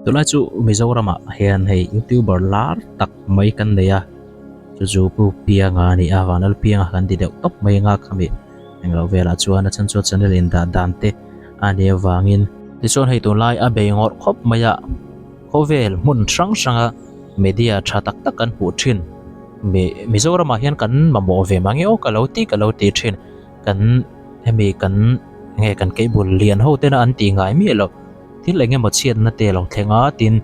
Tunlai chu Mizoramah hian hei youtuber lar tak mai kan nei a, chu chu Pu Pianga a ni a, Vanlal Pianga kan ti deuh tawp mai anga khami englo velah chuan a chhan chu channel in dah dan te a nih avangin. Tichuan hei tunlai a bei ngawrh khawp mai a, khawvel hmun hrang hranga media tha tak tak kan hmuh thin mi Mizoramah hian kan mamawh ve mange aw ka lo ti ka lo ti thin kan hemi kan nge kan keibul lian ho tena an tih ngai miah loh. Thil eng emaw chhiatna te a lo thleng a tin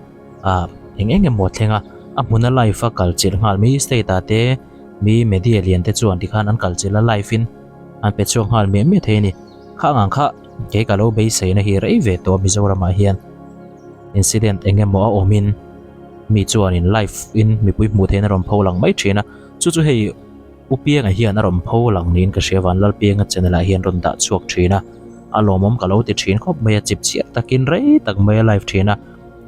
ah eng eng emaw a thleng a a hmuna live a kal chilh nghal mi state ah te mi media lian te chuan tikhan an kal chilh a live in an pe chhuak nghal miah miah thei a ni khang ang kha kei ka lo beisei na hi rei ve tawh a Mizoram ah hian incident eng emaw a awm in mi chuan in live in mipui hmuh theihna rawn pho lang mai thin a chu chu hei. U Pianga hian a rawn pho lang niin ka hria Vanlalpianga channel ah hian rawn dah chhuak thin a, a lawmawm ka lo ti thin khawp mai a, chip chiah takin rei tak mai a live thin a,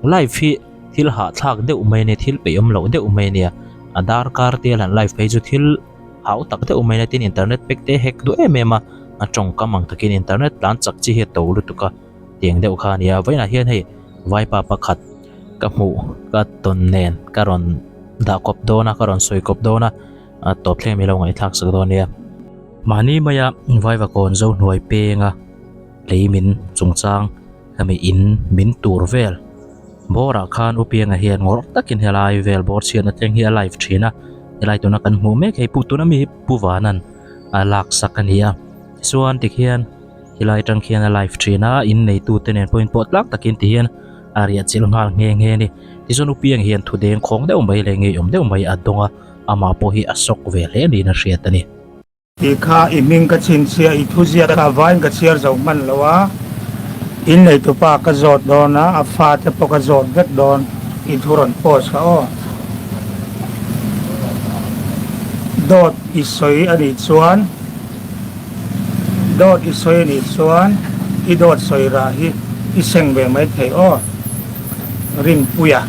live hi thil hahthlak deuh mai a nia, thil peihawm loh deuh mai a nia, a darkar te a han live phei chu thil hau tak deuh mai a nia, tin internet pack te hack duh em em a, a tawngkam ang takin internet tlan chak chi hi a to lutuk a, tiang deuh kha a nia, vawiinah hian hei vaipa pakhat ka hmuh ka tawn nen ka rawn dah kawp dawn a, ka rawn sawi kawp dawn a. A tawp thleng mai lo ngaihthlak sak dawn nia. Mahni maia Vaivakawn zo hnuai penga lei min chungchang hemi in min tur vel bawrah khan U Pianga hian ngawrh takin helai vel bawr chhiatna thleng hi a live thin a, helai tuna kan hmuh mek hei pu tuna mi hi Pu Vanan a lak sak a ni a, tichuan tikhian helai atang khian a live thin a, in neitute nen pawhin pawh tlak takin tihian a riah chilh nghal nghe nghe a ni. Tichuan U Pianga hian thu deng khawng deuh mai leh ngeiawm deuh mai a dawng a. Amah pawh hi a sawk ve hle niin a hriat a ni. Ti kha i hming ka chhinchhiah, i thuziak kha vain ka chhiar zo hman lo a, in neitupa ka zawt dawn a, a fate pawh ka zawt vek dawn, i thu rawn post kha aw. Dawt i sawi a nih chuan, dawt i sawi a nih chuan i dawt sawi rah hi i seng ve mai thei aw. Rinpuia,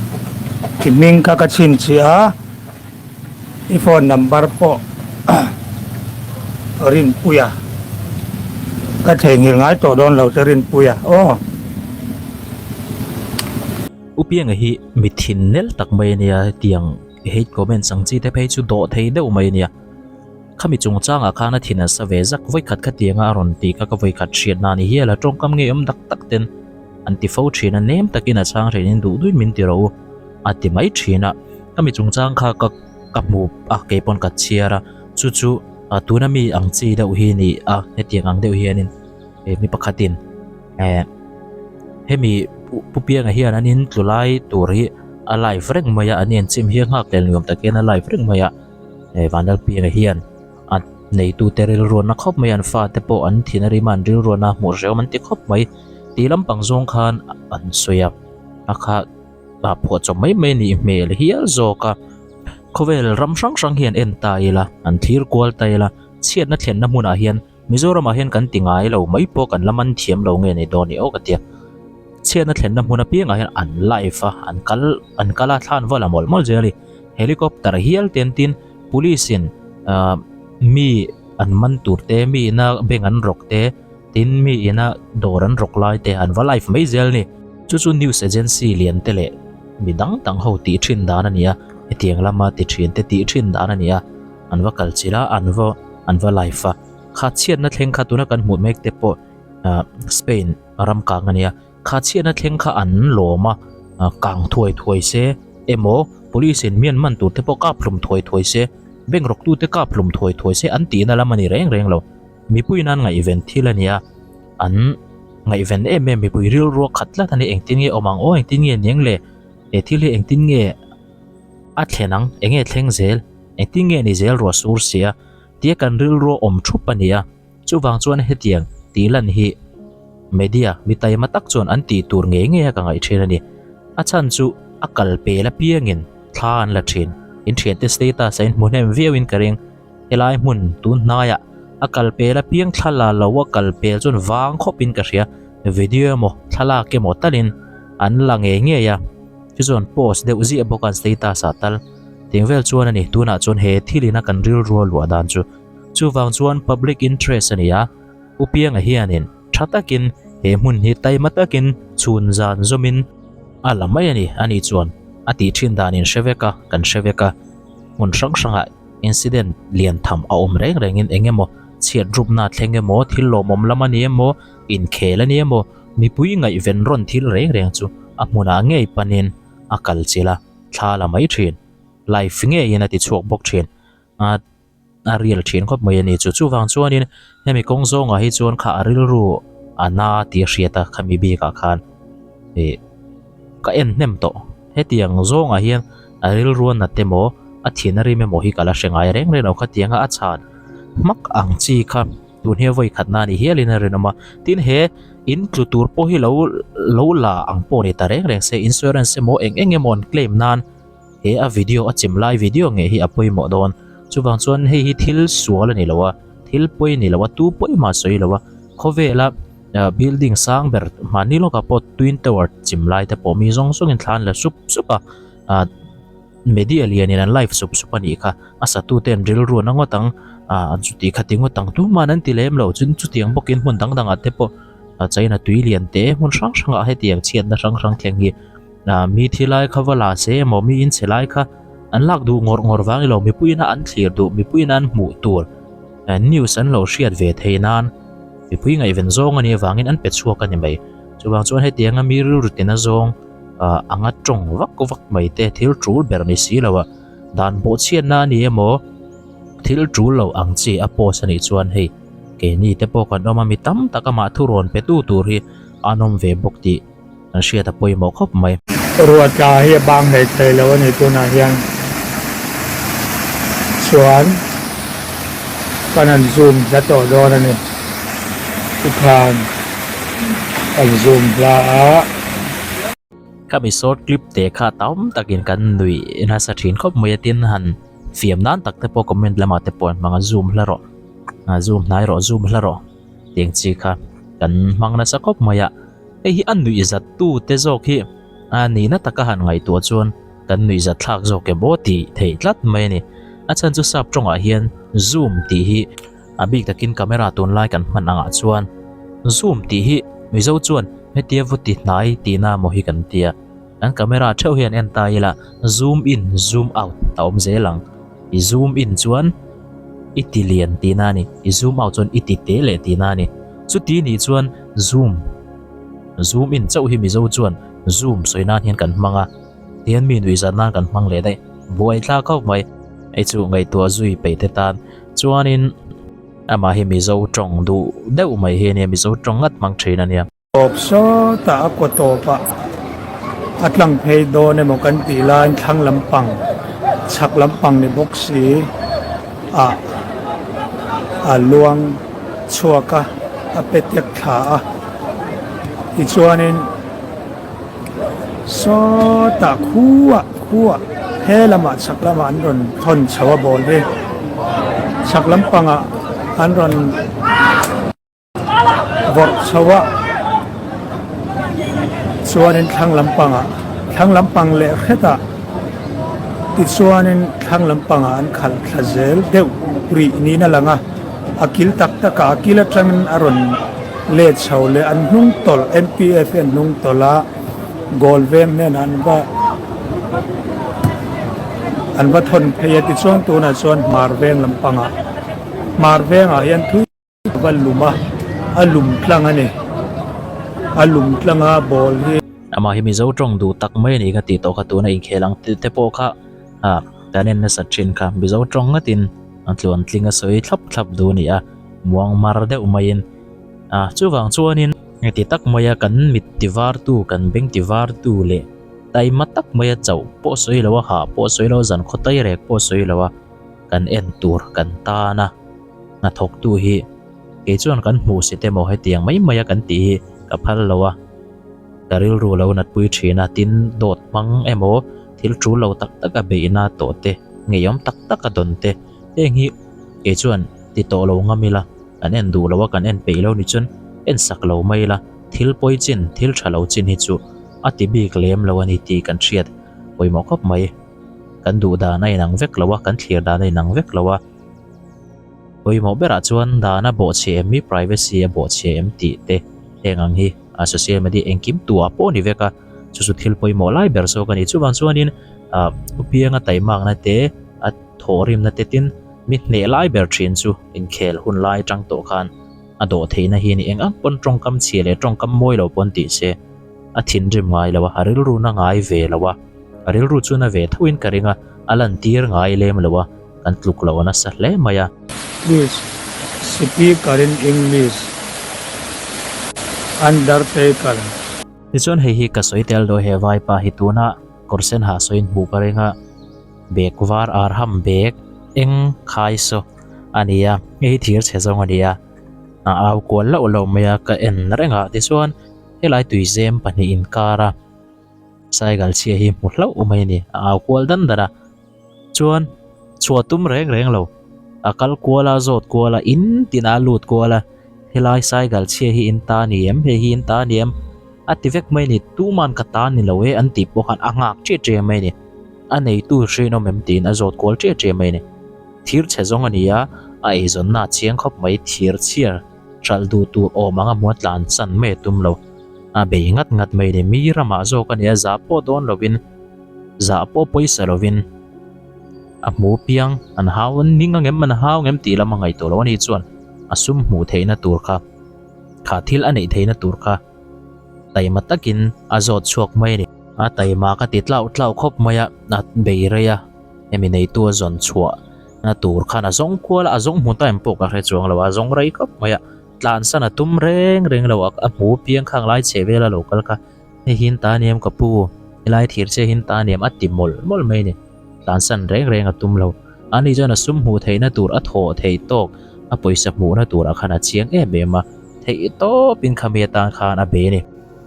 i hming kha ka chhinchhiah a. I phone number pawh Rinpuia ka theihnghilh ngai tawh dawn lo che Rinpuia aw. U Pianga hi mi thin nel tak mai a nia hetiang hate comments ang chi te phei chu dawh thei deuh mai a nia. Khami chungchangah khan a thin a sa ve zak vawikhat khatianga a rawn tih kha ka vawikhat hriat na a ni hial a tawngkam ngei awm dak tak ten an ti fo thin a nem takin a chhang thin in duh duhin min ti rawh u a ti mai thin a khami chungchang kha ka ka hmu a keipawn ka chhiar a chu chu a tuna mi ang chi deuh hi ni a hetiang ang deuh hianin eh mi pakhatin eh hemi pu pianga hian an in tlu lai tur hi a live reng mai a an enchim hi a nghak leh nuam tak hian a live reng mai a eh Vanlalpianga hian a neitute rilruanna khawp mai an fate pawh an thin a rim a an rilruanna hmuh hrehawm an ti khawp mai tih lampang zawng khan an sawi a a kha ah phuahchawp mai mai nih hmel hial zawk a khawvel ram hrang hrang hian en ta ila an thlir kual ta ila chhiatna thlenna hmunah hian Mizoramah hian kan ti ngai lo mai pawh kan la man thiam lo nge ni dawn ni aw ka tia. Chhiatna thlenna hmun apiangah hian an live a, an kal an kal a thlan val a mawlh mawlh zel a ni. Helicopter hial te an tin police in ah mi an man tur te, mi ina bank an rawk te, tin mi ina dawr an rawk lai te an va live mai zel a ni. Chu chu news agency lian te leh mi dang dang ho tih thin dan a ni a, hetiang lama ti thin te tih thin dan a ni a. An va kal chilh a, an va an va live a. Kha chhiatna thleng kha tuna kan hmuh mek te pawh ah Spain ram kang a nia. Kha chhiatna thleng kha an lawm a, ah kang thuai thuai se emaw police in mi an man tur te pawh kap hlum thuai thuai se, bank rawk tu te kap hlum thuai thuai se an tihna lam a ni reng reng lo. Mipuiin an ngaihven thil a nia, an ngaihven em em mipui rilru a khat tlat a ni. Engtin nge awm ang aw, engtin nge niang le, he thil hi engtin nge a thlen ang, enge thleng zel? Engtin nge ni zel ruah sur sia tia kan rilru awm thup a ni a, chuvang chuan hetiang tih lan hi media mi taima tak chuan an tih tur ngei ngei a ka ngaih thin a ni. A chhan chu a kal pel apiangin thla an la thin. In thiante status a inhmu hnem viauin ka ring. Helai hmun tun hnaiah a kal pel apiang thla la lo a kal pel chuan vang khawpin ka hria. Video emaw thlalak emaw talin an la ngei ngei a. Chu chuan post deuh ziah bawk a an status ah tal. Teng vel chuan a ni, tunah chuan he thil ina kan rilru a luah dan chu. Chuvang chuan public interest a ni a, U Pianga hianin tha takin he hmun hi taima takin chhun zan zawmin. A la mai a ni, ani chuan a tih thin dan in hre vek a, kan hre vek a. Hmun hrang hrangah incident lian tham a awm reng rengin eng emaw chhiat rupna thleng emaw, thil lawmawm lam a ni emaw, inkhel a ni emaw, mipui ngaihven rawn thil reng reng chu a hmunah ngei panin a kal chilh a, thla la mai thin. Live ngeiin a ti chhuak bawk thin. A a real thin khawp mai a ni chu. Chuvang chuanin hemi kawng zawngah hi chuan kha a rilru a na tih a hriat a khami bikah khan ih ka en hnem tawh. Hetiang zawngah hian a rilru a nat emaw a thin a rim emaw hi ka la hre ngai reng reng lo. Khatianga a chhan hmak ang chi kha tun hi a vawi khat na a ni hialin a rinawm a. Tin he in tlu tur pawh hi lo lo la ang pawh ni ta reng reng se insurance emaw eng eng emaw an claim nan He a video a chim lai video ngei hi a pawimawh dawn. Chuvang chuan hei hi thil sual a ni lo a, thil pawi a ni lo a, tu pawi mah sawi lo a. Khawvela building sang ber mahni lawkah pawh twin tower chim lai te pawh mi zawng zawngin thla an la sup sup a, ah media lianin an live sup sup a nih kha. A satute an rilru an a ngawt ang, ah chuti khati ngawt ang tuman an ti lem lo. Chun chutiang bawkin hmun dang dangah te pawh China tui lian te hmun hrang hrangah hetiang chhiatna hrang hrang thleng hi Ah mi thi lai kha va la se emaw mi in chhe lai kha an lak duh ngawrh ngawrh vang ilo mipuiin a an thlir duh mipuiin an hmuh tur news an lo hriat ve thei nan mipui ngaihven zawng a nih avangin an pe chhuak a ni mai. Chuvang chuan hetianga mi rilru tina zawng ah anga tawng vak vak mai te thil tul ber ni si lo a dan bawhchhiatna a ni emaw thil tul lo ang chi a post a nih chuan hei keini te pawh kan awm a mi tam tak amah thurawn pe tu tur hi an awm ve bawk tih An hriat a pawimawh khawp mai. Ruatla hi a bang hlei thei lo a ni tunah hian chuan kan han zoom hla tawh dawn a ni. Tikhan kan zoom hla a. Khami short clip te kha tam takin kan nuih nasa thin khawp mai a tin han fiam nan tak te pawh comment lamah te pawh an hmang a zoom hla rawh zoom hnai rawh zoom hla rawh tiang chi kha kan hmang nasa khawp mai a. Hei hi a nuihzat tu te zawk hi a nihna taka han ngaihtuah chuan kan nuihzat thlak zawk em aw tih theih tlat mai a ni. A chhan chu sap tawngah hian zoom tih hi a bik takin camera tunlai kan hman angah chuan zoom tih hi Mizo chuan hetia vaw ti hnai tihna maw hi kan tia. Kan camera theuh hian en ta ila zoom in zoom out a awm zel ang. I zoom in chuan i ti lian tihna a ni, i zoom out chuan i ti te leh tihna a ni. Chuti nih chuan zoom, zoom in chauh hi Mizo chuan zoom sawi nan hian kan hmang a, tihian mi nuihzat nan kan hmang leh daih. Buai thlak khawp mai. Hei chu ngaihtuah zui peih te tan chuanin amah hi Mizo tawng duh deuh mai hi a nia, Mizo tawng ngat hmang thin a nia. Tawp sawtah a kaw tawpah a tlang phei dawn emaw kan tih laiin thlang lampang chhak lampang ni bawk si ah a luang chhuak a a pe tek thla a tichuanin sawtah khuah khuah he lamah chhak lamah an rawn thawn chho a ball hi chhak lampangah an rawn. Vawrh chho a chuanin thlang lampangah thlang lampang leh hretah tichuanin thlang lampangah an khalh thla zel deuh rih niin a lang a a kil tak tak a a kil atangin a rawn let chho leh an hnung tawlh M P F hi an hnung tawlh a goal veng hnenah an va an va thawn phei a tichuan tunah chuan hmar veng lampangah hmar vengah hian thui. A va lum a, a lum tlang a ni. A lum tlang a ball hi. Amah hi Mizo tawng duh tak mai a ni ka tih tawh kha tuna inkhel ang te pawh kha ah kan en nasat thin kha Mizo tawng ngatin an tluan tling a sawi thlap thlap duh a ni a, muang mar deuh maiin ah chuvang chuanin heti tak maia kan mit ti vartu kan beng ti vartu leh taima tak maia chauh pawh sawi lo a hah pawh sawi lo zan khaw tai rek pawh sawi lo a kan en tur kan tan a. Hnathawktu hi kei chuan kan hmuh si te maw hetiang mai mai a kan tih hi ka phal lo a, ka rilru lo natpui thin a, tin dawt hmang emaw thil tul lo tak tak a beihna tawh te, ngeiawm tak tak a dawn te, heng hi kei chuan ti tawh lo ngam ila, kan en duh lo a kan en peih lo ni chuan en sak lo mai ila, thil pawi chin, thil tha lo chin hi chu a ti bik lem lo a ni tih kan hriat pawimawh khawp mai, kan duh dan a inang vek lo a, kan thlir dan a inang vek lo a. Pawimawh berah chuan dan a bawhchhe em hi privacy a bawhchhe em tih te heng ang hi a social media engkim tuah pawh a ni vek a. Chu chu thil pawimawh lai ber zawk a ni. Chuvang chuanin ah u Pianga taimakna te a thawhrimna te tin mi hneh lai ber thin chu inkhel hun lai atang tawh khan a dawh theihna hi a ni. Eng ang pawn tawngkam chhia leh tawngkam mawi lo pawn tih se a thinrim ngai lo a, a rilru na ngai ve lo a, a rilru chu na ve thoin ka ring a, a lantir ngai lem lo a, kan tluk lo a nasa hle mai a. Please speaker in English undertaker. Tichuan hei hi ka sawi tel daw he vaipa hi tuna kawr sen ha sawiin hmuh ka ring a, bag var arham bag eng khai saw a ni a, hei hi thir chhe zawng a ni a, a au kual loh loh mai a ka en reng a, tichuan helai tuizem pahnih inkar a cycle chhia hi hmu hlauh mai a ni, a au kual dan dan a. Chuan chhuah tum reng reng lo, a kal kual a, zawt kual a, in tin a lut kual a, helai cycle chhia hi in ta ni em, hei hi in ta ni em a ti vek mai a ni, tuman ka ta ni lo e an tih pawh khan a nghak chiah chiah mai a ni, a neitu hrinawm em tiin a zawt kual chiah chiah mai a ni, thir chhe zawng a ni a, a eizawnna a chiang khawp mai, thir chhia hralh duh tur awm anga hmuh a tlan chan mai a tum lo, a bei ngat ngat mai a ni, mi ramah zawk a ni a, zah pawh dawn lovin. Zah pawh pawisa lovin a hmu piang an hau an ning angem an hau angem tih lam a ngaihtuah lo a ni chuan a sum hmuh theihna tur kha kha thil a neih theihna tur kha taima takin a zawt chhuak mai a ni. A taima ka ti tlau tlau khawp mai a, a bei rei a, hemi neitu a zawn chhuah na tur khan a zawng kual a, a zawng hmu ta em pawh ka hre chuang lo a, a zawng rei khawp mai a, tlansan a tum reng reng lo a, a hmu piang khang lai chhe vel a lo kal kha. Hei hi in ta aniam ka pu, helai thir che hi in ta aniam a ti mawlh mawlh mai a ni. Tlansan reng reng a tum lo. Ani chuan a sum hmuh theihna tur a thawh theih tawk, a pawisa hmuhna turah khan a chiang em em a, theih tawpin khami atan khan a bei a ni.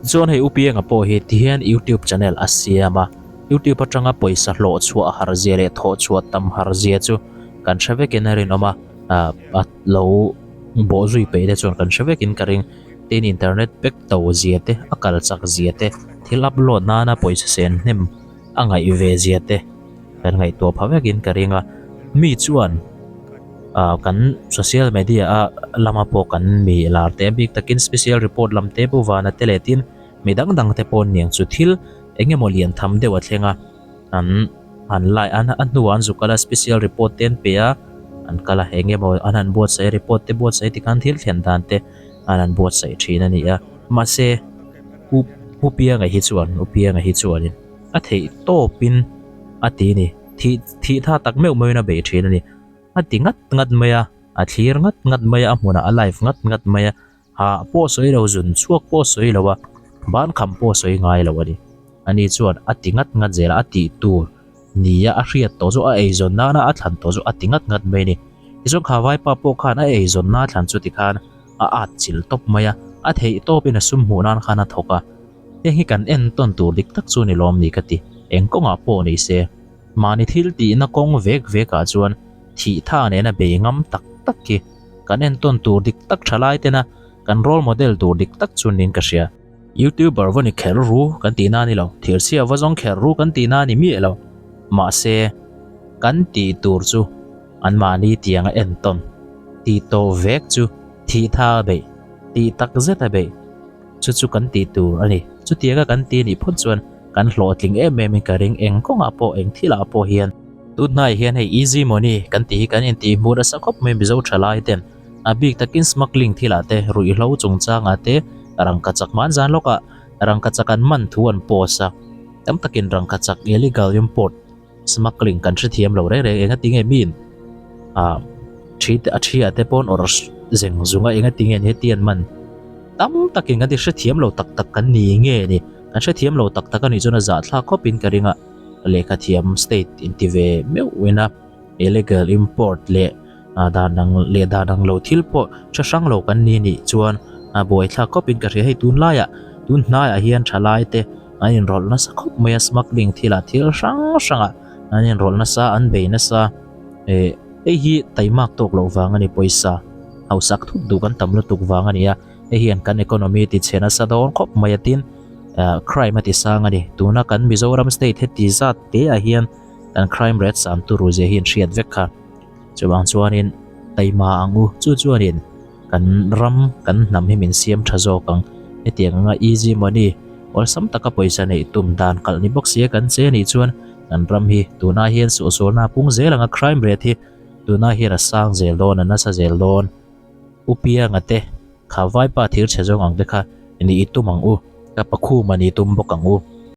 Chuan hei U Pianga pawh hi tihian YouTube channel a siam a, YouTube atanga pawisa hlawh chhuah har zia leh thawh chhuah tam har zia chu kan hre vekin a rinawm a, a lo bawhzui peih te chuan kan hre vekin ka ring. Tin internet pack to zia te, a kal chak zia te, thil upload nana pawisa sen hnem a ngaih ve zia te kan ngaihtuah pha vekin ka ring a. Mi chuan ah kan social media a lama pawh kan mi lar te a bik takin special report lam te pawh vana te leh tin mi dang dang te pawh niang chu thil eng emaw lian tham deuh a thleng a. An han lai a a hnuah an zu kal a special report te an pe a an kal a eng emaw an han buatsaih a report te buatsaih tikhan thil thlen dan te an han buatsaih thin a ni a mahse u u pianga hi chuan u pianga hi chuanin a theih tawpin a ti a ni thih thih tha tak meuh meuhin a beih thin a ni a ti ngat ngat mai a a thlir ngat ngat mai a a hmunah a live ngat ngat mai a. Hah pawh sawi lo, zun chhuak pawh sawi lo a, ban kham pawh sawi ngai lo a ni. Ani chuan a ti ngat ngat zel a, a tih tur nia a hriat tawh chu a eizawn nana a thlan tawh chu a ti ngat ngat mai a ni. Tichuan kha vaipa pawh khan a eizawn na thlan chu tikhan a at chil tawp mai a, a theih tawpin a sum hmuh nan khan a thawk a. Heng hi kan entawn tur dik tak chu ni lawm ni ka ti, eng kawngah pawh ni se. Mahni thil tihna kawng vek vekah chuan thih tha nena bei ngam tak tak hi kan entawn tur dik tak tha lai tena kan role model tur dik tak chu niin ka hria. Youtuber va ni kher ru kan tih na ni lo, thirchhia va zawng kher ru kan tih na ni miah lo. Mahse, kan tih tur chu anmahni tianga entawn, tih tawh vek chu thih tha a beih, tih tak zet a beih. Chu chu kan tih tur a ni. Chutianga kan ti nih phawt chuan kan hlawhtling em em in ka ring eng kawngah pawh eng thilah pawh hian. Tunhnai hian hei easy money kan tih hi kan intih hmuh nasa khawp mai Mizo thalai ten a bik takin smuggling thilah te ruihhlo chungchangah te rangkachak hmanzan lawkah rangkachak an man thu an post a tam takin rangkachak illegal import Smuggling kan hrethiam lo reng reng enga tinge min ah thi te a thi ah te pawn awrh zeng zung a enga tinge ni heti an man tam takin kan ti hrethiam lo tak tak kan ni nge ni kan hrethiam lo tak tak anih chuan a zahthlak khawp in ka ring a lehkha thiam state in ti ve meuh in a illegal import leh ah dan ang leh dan ang lo thil pawh hre hrang lo kan ni nih chuan a buaithlak khawp in ka hria hei tunlaiah tun hnaiah hian thalai te. An inrawlh nasa khawp mai a smuggling thilah thil hrang hrangah an inrawlh nasa an bei nasa eh hei hi taimak tawk loh vang a ni pawisa hausak thut duh kan tam lutuk vang a ni a hei hian kan economy ti chhe nasa dawn khawp mai a tin ah crime a ti sang a ni tuna kan Mizoram state heti zat te ah hian kan crime rate san turu zia hi an hriat vek kha chuvang chuanin taima ang u chu chuanin. Kan ram, kan hnam hi min siam tha zawk ang. Hetiang anga easy money. Awlsam taka pawisa neih tum dan kalh ni bawk sia kan che anih chuan kan ram hi tunah hian suahsualna a pung zel ang a, crime rate hi tunah hian a sang zel dawn, a nasa zel dawn. U Pianga te, kha vaipa thir chhe zawng ang te kha ni i tum ang u, ka pakhuma ni tum bawk ang u.